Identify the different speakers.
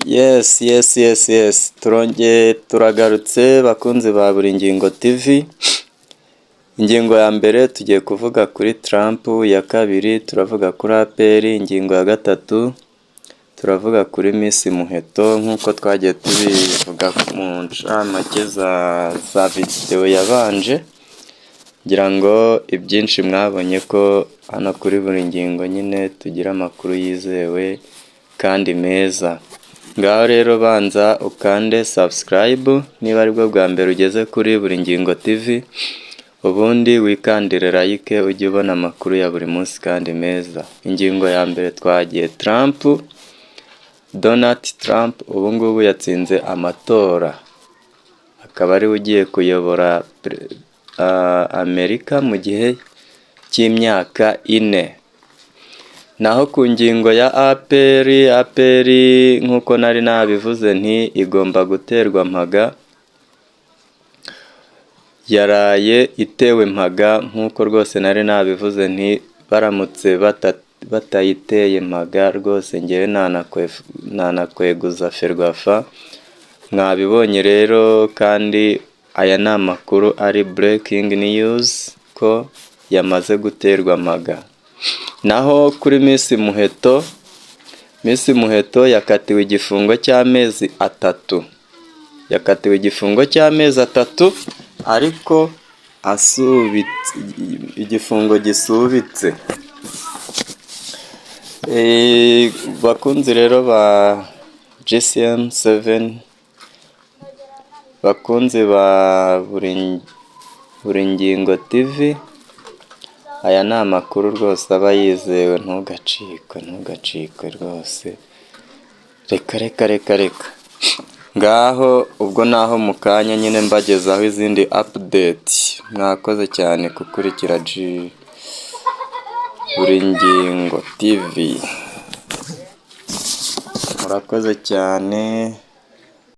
Speaker 1: Yes, turongeye turagarutse, bakunzi ba Buri Ngingo TV. Ingingo ya mbere tugiye kuvuga kuri Trump, iya kabiri turavuga kuri APR, ingingo ya gatatu turavuga kuri Miss Muheto nk'uko twagiye tubivuga mu ncamake za videwo yabanje. Ngira ngo ibyinshi mwabonye ko hano kuri Buri Ngingo nyine tugira amakuru yizewe kandi meza. Ngaho rero banza ukande subscribe niba aribwo bwa mbere ugeze kuri Buri Ngingo TV, ubundi wikandire like ujye ubona amakuru ya buri munsi kandi meza. Ingingo ya mbere twagiye: Trump, Donald Trump ubu ngubu yatsinze amatora, akaba ariwe ugiye kuyobora Amerika mu gihe cy'imyaka 4. Naho ku ngingo ya APR, APR nk'uko nari nabivuze nti igomba guterwa mpaga, yaraye itewe mpaga nk'uko rwose nari nabivuze nti baramutse batayiteye mpaga rwose ngewe nanakweguza FERWAFA. Mwabibonye rero, kandi aya ni amakuru ari breaking news ko yamaze guterwa mpaga. Naho kuri Miss Muheto, Miss Muheto yakatiwe igifungo cy'amezi 3, yakatiwe igifungo cy'amezi 3 ariko asubitse, igifungo gisubitse. Bakunzi rero ba GCM 7, bakunzi ba Buri Ngingo TV, aya ni amakuru rwose aba yizewe, ntugacikwe, ntugacikwe rwose. Reka reka reka reka, ngaho ubwo naho mu kanya nyine mbagezaho izindi update. Mwakoze cyane gukurikira Buri Ngingo TV, murakoze cyane.